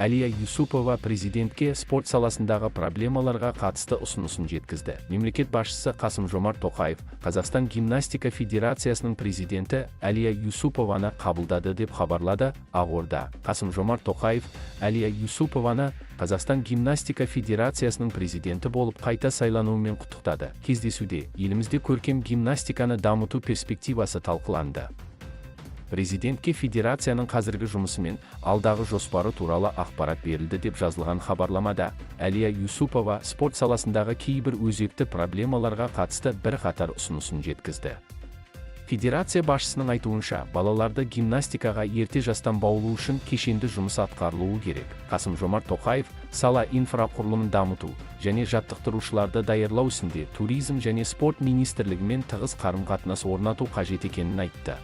Әлия Юсупова президентке спорт саласындағы проблемаларға қатысты ұсынысын жеткізді. Мемлекет басшысы Қасым-Жомарт Тоқаев Қазақстан гимнастика федерациясының президенті Әлия Юсупованы қабылдады, деп хабарлады Ақорда. Қасым-Жомарт Тоқаев Әлия Юсупованы Қазақстан гимнастика федерациясының президенті болып қайта сайлануымен құттықтады. Кездесуде елімізде көркем гимнастиканы дамыту перспективасы талқыланды. Президентке федерацияның қазіргі жұмысы мен алдағы жоспары туралы ақпарат берілді, деп жазылған хабарламада. Әлия Юсупова спорт саласындағы кейбір өзекті проблемаларға қатысты бірқатар ұсынысын жеткізді. Федерация басшысының айтуынша, балаларды гимнастикаға ерте жастан баулу үшін кешенді жұмыс атқарылуы керек. Қасым-Жомарт Тоқаев сала инфрақұрылымын дамыту және жаттықтырушыларды даярлау ісінде Туризм және спорт министрлігімен тығыз қарым-қатынас орнату қажет екенін айтты.